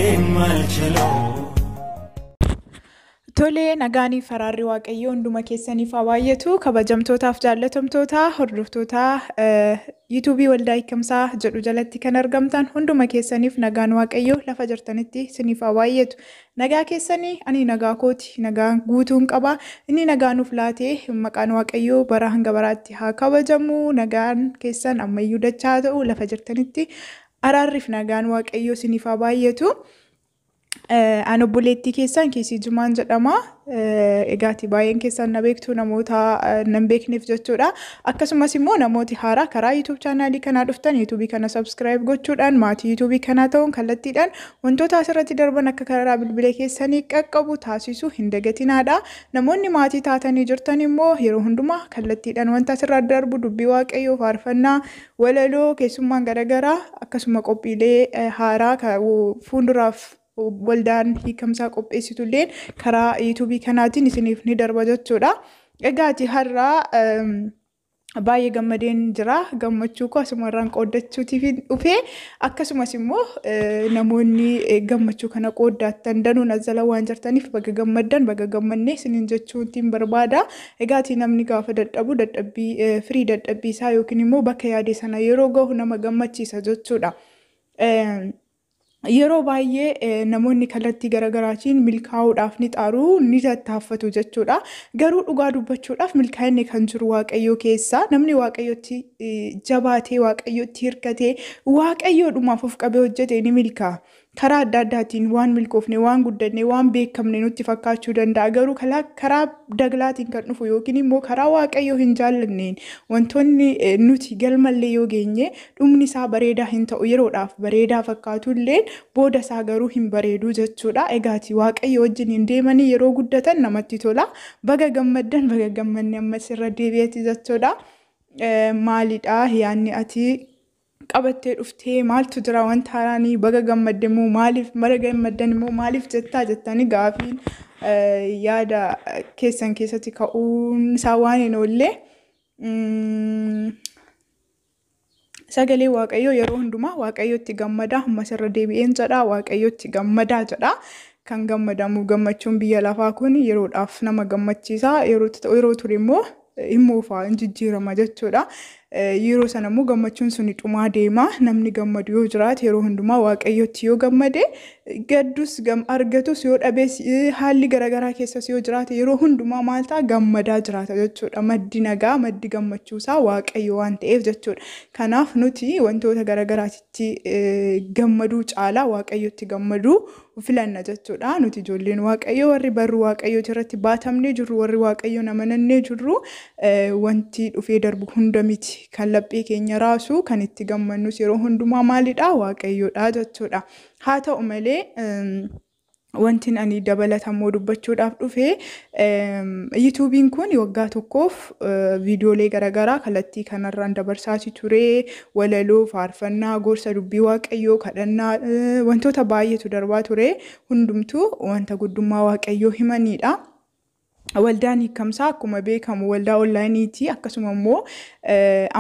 የማልችለው። Tolee, nagaanii faraarri Waaqayyoo hunduma keessaniif haa baay'atu. Kabajamtootaaf jaallatamtoota hordoftoota yuutuubii Waldaa Hiikamsaa jedhu jalatti kan argamtan hunduma keessaniif nagaan Waaqayyoo lafa jirtanitti isiniif haa baay'atu. Nagaa keessanii, ani nagaa kooti, nagaa guutuun qaba. Inni nagaa nuuf laatee maqaan Waaqayyoo bara hanga baraatti haa kabajamu. Nagaan keessan ammayyuu dachaa haa ta'u, lafa jirtanitti araarriif nagaan Waaqayyoo isiniif haa baay'atu. An obboleettii keessan Kiisii Jumaan jedhama. Egaati baay'een keessan na beektu, namoota nan beekneef jechuudha. Akkasumas immoo namooti haaraa karaa YouTube chaanaalii kanaa dhuftan YouTube kana subscribe gochuudhaan maatii YouTube kanaa ta'uun kallattiidhaan wantoota asirratti darban akka karaa bilbila keessanii qaqqabu taasisuu hin dagatinaadha. Namoonni maatii taatanii jirtan immoo yeroo hundumaa kallattiidhaan wanta asirraa darbu, dubbii Waaqayyoo, faarfannaa, walaloo, keessummaan garaagaraa, akkasuma qophiilee haaraa fuulduraaf waldaan hiikamsaa qopheessitulleen karaa yuutuubii kanaatiin isiniif ni darba jechuudha. Egaati har'aa baay'ee gammadeen jira. Gammachuu koo asumarraan qooddachuutiif dhufee, akkasumas immoo namoonni gammachuu kana qooddaattan danuun as jala waan jirtaniif baga gammaddan, baga gammannee isiniin jechuutiin barbaada. Egaati namni gaafa dadhabu dadhabbii firii dadhabbii isaa yookiin immoo bakka yaade sana yeroo gahu nama gammachiisa jechuudha. Yeroo baay'ee namoonni kallattii garaagaraatiin milkaa'uudhaaf ni xaaru, ni tattaaffatu jechuudha. Garuu dhugaa dubbachuudhaaf milkaa'inni kan jiru Waaqayyoo keessa. Namni Waaqayyotti jabaatee, Waaqayyotti hirkatee, Waaqayyoodhumaaf of qabee hojjete ni milkaa'a. Karaa adda addaatiin waan milkoofne, waan guddanne, waan beekamne nutti fakkaachuu danda'a. Garuu karaa daglaatiin kan dhufu yookiin immoo karaa Waaqayyoo hin jaallanneen wantoonni nuti galmallee yoo geenye dhumni isaa bareedaa hin ta'u. Yeroodhaaf bareedaa fakkaatullee booda isaa garuu hin bareedu jechuudha. Egaati Waaqayyo wajjin hin deemanii yeroo guddatan namatti tola. Baga gammaddan, baga gammanne ammas irra deebi'eeti jechuudha. Maalidha yaadni ati qabattee dhuftee? Maaltu jira wanta haaraanii? Baga gammadde immoo maaliif, baga gammaddan immoo maaliif jettaa jettanii gaafiin yaada keessan keessatti ka'uun isaa waan hin oolle. Sagalee Waaqayyoo yeroo hundumaa Waaqayyotti gammadaa, ammas irra deebi'een jedha, Waaqayyotti gammadaa jedha. Kan gammadamu, gammachuun biyya lafaa kun yeroodhaaf nama gammachiisa, yeroo ture immoo hin moofaa, hin jijjiirama jechuudha. Yeroo sana immoo gammachuun suni dhumaa deema. Namni gammadu yoo jiraate, yeroo hundumaa Waaqayyotti yoo gammade, gaddus argatus yoo dhabees, haalli garaagaraa keessas yoo jiraate, yeroo hundumaa maal ta'a? Gammadaa jiraata jechuudha. Maddi nagaa, maddi gammachuusaa Waaqayyo waan ta'eef jechuudha. Kanaaf nuti wantoota garaagaraatitti gammaduu caalaa Waaqayyotti gammaduu filanna jechuudha. Nuti ijoolleen Waaqayyoo, warri barruu Waaqayyooti irratti baatamnee jirru, warri Waaqayyoon amanannee jirru, wanti dhufee darbu hunda miti kan laphee keenya raasu. Kan itti gammannus yeroo hundumaa maalidha? Waaqayyoodha jechuudha. Haa ta'u malee, wanti ani dabalatammoo dubbachuudhaaf dhufe, yuutuubiin kun waggaa tokkoof viidiyoolee garaagaraa kallattii kanarraan dabarsaati ture. Walaloo, faarfannaa, gorsa dubbii Waaqayyoo, kadhannaa, wantoota baay'eetu darbaa ture. Hundumtuu wanta guddummaa Waaqayyoo himanidha. Waldaan hiikamsaa akkuma beekamu waldaa onlaayiniiti. Akkasuma immoo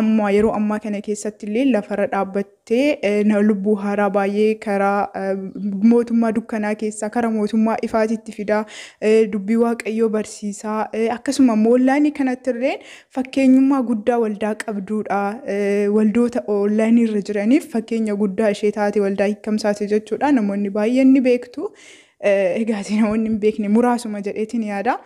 amma yeroo ammaa kana keessatti illee lafarra dhaabbattee lubbuu haaraa baay'ee karaa mootummaa dukkanaa keessaa karaa mootummaa ifaatitti fidaa, dubbii Waaqayyoo barsiisaa, akkasuma immoo onlaayinii kanatti illee fakkeenyummaa guddaa waldaa qabduudha. Waldoota onlaayinii irra jiraniif fakkeenya guddaa ishee taate waldaa hiikamsaati jechuudha. Namoonni baay'een ni beektu. Egaa namoonni hin beekne muraasuma jedheetiin yaada.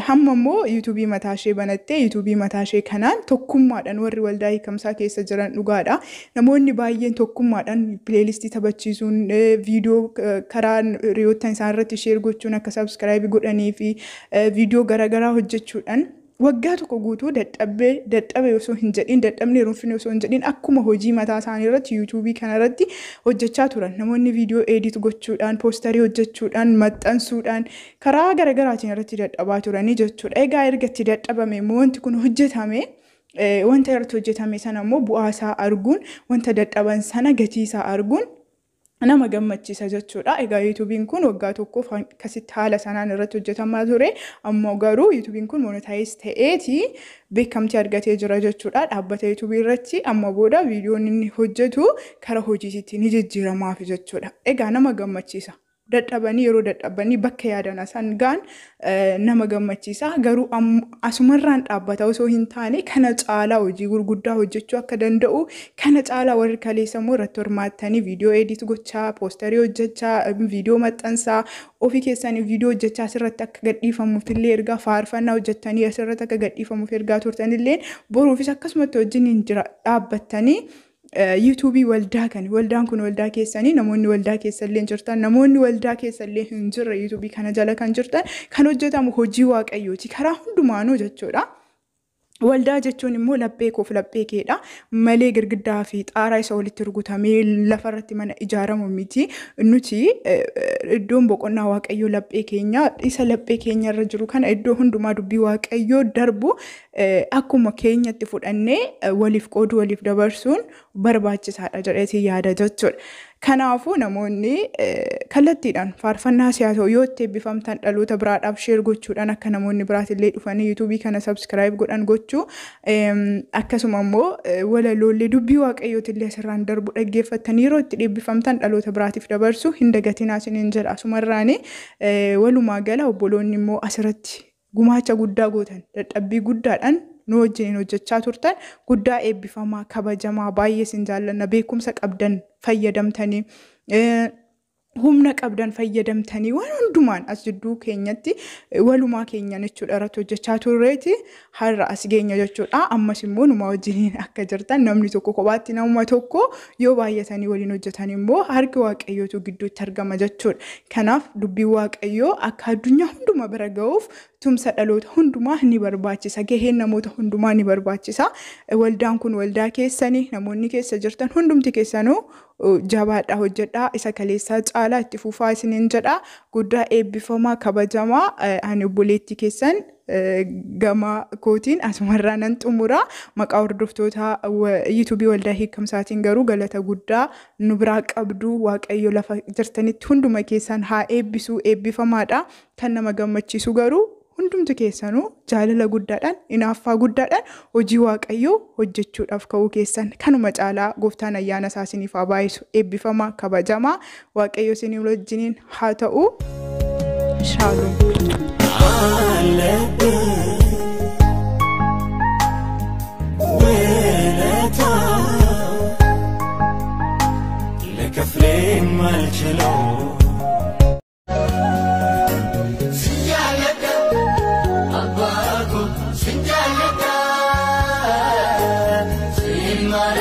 Hamma immoo yuutuubii mataa ishee banattee, yuutuubii mataa ishee kanaan tokkummaadhaan warri waldaa hiikamsaa keessa jiran dhugaadha. Namoonni baay'een tokkummaadhaan playlistii taphachiisuun, viidiyoo karaa hiriyoottan isaan irratti share gochuun akka subscribe godhanii fi viidiyoo garaagaraa hojjechuudhaan waggaa tokko guutuu dadhabee, dadhabe osoo hin jedhin, dadhabnee ruufne osoo hin jedhin, akkuma hojii mataa isaanii irratti yuutuubii kana irratti hojjechaa turan. Namoonni viidiyoo edit gochuudhaan, poostarii hojjechuudhaan, maxxansuudhaan, karaa garaagaraatiin irratti dadhabaa turanii jechuudha. Egaa erga itti dadhabame immoo wanti kun hojjetame, wanta irratti hojjetame sana immoo bu'aa isaa arguun, wanta dadhaban sana gatii isaa arguun Nama gammachiisa jechuudha. Egaa yuutuubiin kun waggaa tokkoof akkasitti haala sanaan irratti hojjetamaa ture. Ammoo garuu yuutuubiin kun monetize ta'eeti beekamtii argatee jira jechuudha. Dhaabbata yuutuubii irratti amma booda viidiyoon inni hojjetu kara hojiitti ni jijjiiramaaf jechuudha. Egaa nama gammachiisa. Dadhabanii yeroo dadhabanii bakka yaadan san gaan nama gammachiisa. Garuu asumarraan dhaabbata osoo hin taane kana caalaa hojii gurguddaa hojjechuu akka danda'u, kana caalaa warri kaleessa immoo irratti hirmaattanii viidiyoo edit gochaa, poosterii hojjechaa, viidiyoo maxxansaa, ofii keessanii viidiyoo hojjechaa asirratti akka gadhiifamuuf illee ergaa faarfannaa hojjettanii asirratti akka gadhiifamuuf ergaa turtanillee, boruufis akgasumatti wajjin hin jira dhaabbattanii yuutuubii waldaa kan waldaan kun waldaa keessanii, namoonni waldaa keessallee jirtan, namoonni waldaa keessallee hin jirre, yuutuubii kana jala kan jirtan, kan hojjetamu hojii Waaqayyooti karaa hundumaanuu jechuudha. Waldaa jechuun immoo laphee koof laphee keedha malee girgiddaa fi xaaraa isa walitti rukutamee lafarratti mana ijaaramu miti. Nuti iddoon boqonnaa Waaqayyoo laphee keenya, isa laphee keenya irra jiru kana iddoo hundumaa dubbii Waaqayyoo darbu akkuma keenyatti fudhannee waliif qooduu, waliif dabarsuun barbaachisaadha jedheetii yaada jechuudha. Kanaafuu namoonni kallattiidhaan faarfannaa siyaa ta'u yoo itti eebbifamtan dhaloota biraadhaaf share gochuudhaan akka namoonni biraatillee dhufanii yuutuubii kana subscribe godhan gochuu, akkasuma immoo walaloollee dubbii Waaqayyootillee asirraan darbu dhaggeeffattanii yeroo itti eebbifamtan dhaloota biraatiif dabarsu hin dagatinaa isiniin jedha asumarraani. Walumaa gala obboloonni immoo asirratti gumaacha guddaa gootan, dadhabbii guddaadhaan nu wajjiniin hojjechaa turtan, guddaa eebbifamaa, kabajamaa, baay'ee isin jaallanna. Beekumsa qabdan fayyadamtanii, humna qabdan fayyadamtanii, waan hundumaan as jidduu keenyatti walumaa keenyan jechuudha irratti hojjechaa turreeti har'a as geenya jechuudha. Ammas immoo numa wajjiniin akka jirtan, namni tokko kophaatti namuma tokko yoo baay'atanii waliin hojjetan immoo harki Waaqayyootu gidduutti argama jechuudha. Kanaaf dubbiin Waaqayyoo akka addunyaa hunduma bira ga'uuf tumsa dhaloota hundumaa ni barbaachisa. Gaheen namoota hundumaa ni barbaachisa. Waldaan kun waldaa keessanii, namoonni keessa jirtan hundumti keessanuu jabaadhaa hojjedhaa, isa kaleessaa caalaa itti fufaa isiniin jedha. Guddaa eebbifamaa, kabajamaa. Ani obboleettii keessan gama kootiin asumarraa nan xumura. Maqaa hordoftoota yuutuubii Waldaa Hiikamsaatiin garuu galata guddaa nu biraa qabdu. Waaqayyo lafa jirtanitti hunduma keessan haa eebbisuu, eebbifamaadha. Kan nama gammachiisu garuu hundumti keessanuu jaalala guddaadhaan, inaaffaa guddaadhaan hojii Waaqayyoo hojjechuudhaaf ka'uu keessan. Kanuma caalaa gooftaan ayyaana isaa isiniif haa baay'isu. Eebbifamaa, kabajamaa, Waaqayyo isinii wajjiniin haa ta'u. Shaaloom. አለብህ ውለታ ልከፍል የማልችለው ስንጃለዳ አባኮ ስንጃለዳ ሲማረ